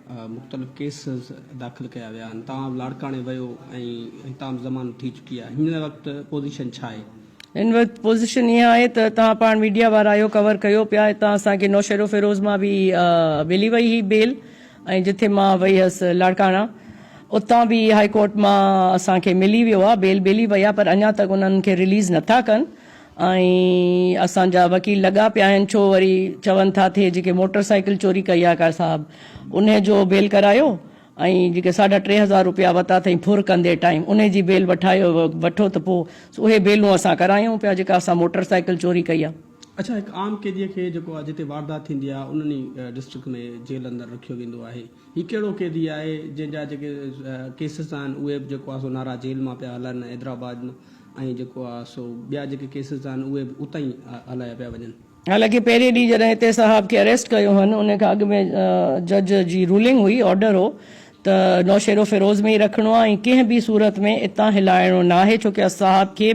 مختلف ڪيسز داخل ڪيا ويا آهن، توهان به لاڙڪاڻي ويو ۽ هتان به ضمانت ٿي چڪي آهي، هن وقت پوزيشن ڇا آهي؟ هن وقت پوزيشن اها آهي ته توهان پاڻ ميڊيا وارا آهيو ڪور ڪيو پيا، هتان اسان کي نوشهروفيروز مان به ملي وئي هئي بيل ۽ جٿي مان وئي هيس لاڙڪاڻا اتان به هائي ڪورٽ مان اسان کي ملي ويو آهي بيل ملي وئي آهي پر اڃا تڪ انهن کي رليز نٿا ڪن ۽ اسان جا وڪيل لڳا پيا آهن ڇو وري چون ٿا ٿئي جيڪي موٽر سائيڪل چوري ڪئي آهي ڪا صاحب انهي جو بيل ڪرايو ۽ جيڪي ساڍا 3000 روپيا وتا اٿئي ڦر ڪندي ٽائيم انهي جي بيل وٺايو وٺو ته پوء اهي بيلون اسان ڪرايون پيا جيڪا اسان موٽر سائيڪل چوري ڪئي آهي. اڇا هڪ عام قيدي کي جيڪو آهي جتي واردات ٿيندي آهي انهن ئي ڊسٽرڪٽ ۾ جيل اندر رکيو ويندو آهي هي ڪهڙو قيدي آهي جنهن جا جيڪي ڪيسز آهن اهي به جيڪو آهي سو نارا جيل مان پيا هلن حيدرآباد مان ۽ جيڪو آهي سو ٻيا جيڪي ڪيسز آهن اهي به اتان ئي هلايا پيا وڃن. حالانڪه پهرين ڏينهن جڏهن هتي صاحب کي اريسٽ ڪيو هن ان کان اڳ ۾ جج جي رولنگ هئي آرڊر هو ته نوشهروفيروز ۾ ئي رکڻو آهي ۽ ڪنهن به صورت ۾ اتان هلائڻو ناهي ڇو ڪه صاحب کي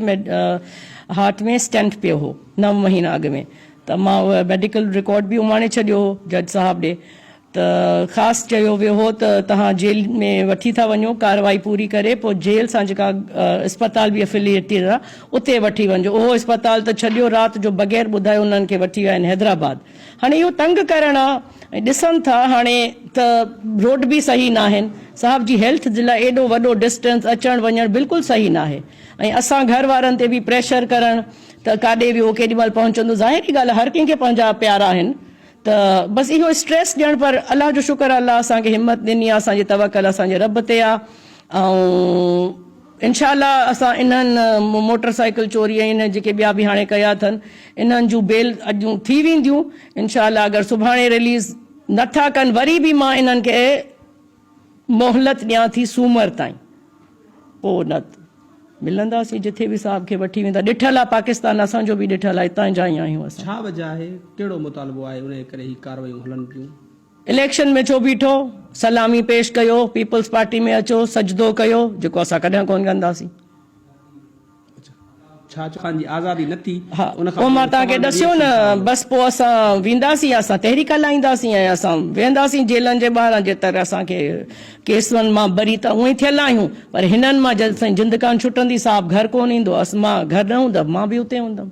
هارٽ ۾ اسٽينٽ پيو هو نو مهينا اڳ ۾ ته مان اهو ميڊيڪل رڪارڊ به اماڻي ڇڏيو هو جج صاحب ڏي ته خاص چيو ويو هو ته توهان جيل ۾ وٺي ٿا وڃو، ڪارروائي پوري ڪري پوء جيل سان جيڪا اسپتال به افيليئيٽيڊ آهي اتي وٺي وڃجو. اهو اسپتال ته ڇڏيو رات جو بغير ٻڌائي انهن کي وٺي ويا آهن حيدرآباد. هاڻي اهو تنگ ڪرڻ آ ۽ ڏسن ٿا هاڻي ته روڊ به صحيح ناهن، صاحب جي هيلٿ جي لاء ايڏو وڏو ڊسٽنس اچڻ وڃڻ بلڪل صحيح ناهي ۽ اسان گهر وارن تي به پريشر ڪرڻ ته ڪاڏي ويو ڪيڏي مهل پهچندو ظاهري ڳالهه آهي هر ڪنهن کي پنهنجا پيارا آهن ته بس اهو اسٽريس ڏيڻ پر الله جو شڪر آ الله اسان کي همت ڏني آ اسان جي توڪل اسان جي رب تي آ ۽ انشاء الله اسان انهن موٽر سائيڪل چوري ۽ انهن جيڪي ٻيا به هاڻي ڪيا اٿن انهن جون بيل اڄ ٿي وينديون انشاء الله اگر سڀاڻي رليز نٿا ڪن وري به مان انهن کي مهلت ڏيان ٿي سومر تائين پوء نه ملنداسين جٿي به صاحب کي وٺي ويندا ڏٺل آ پاڪستان اسان جو به ڏٺل آ اتان جا ئي آهيون اسان. ڇا وجه آهي ڪهڙو مطالبو آهي انهي ڪري هي ڪاروايون هلن پيون. اليڪشن ۾ ڇو بيٺو سلامي پيش ڪيو پيپلز پارٽي ۾ اچو سجدو ڪيو جيڪو اسان ڪڏهن ڪون ڪنداسين. ڇا خان جي آزادي نه ٿي ها ان کان پوء مان توهان کي پوء ڏسيو نه بس پوء اسان وينداسين اسان تحريڪ هلائينداسين ۽ اسان ويهنداسين جيلن جي ٻاهران جيتر اسان کي ڪيسن مان بري ته اونئي ٿيل آهيون پر هنن مان جيستائين جند ڪانه ڇٽندي صاحب گهر ڪونه ايندو اس مان گهر نه هوندم مان به اتي هوندم.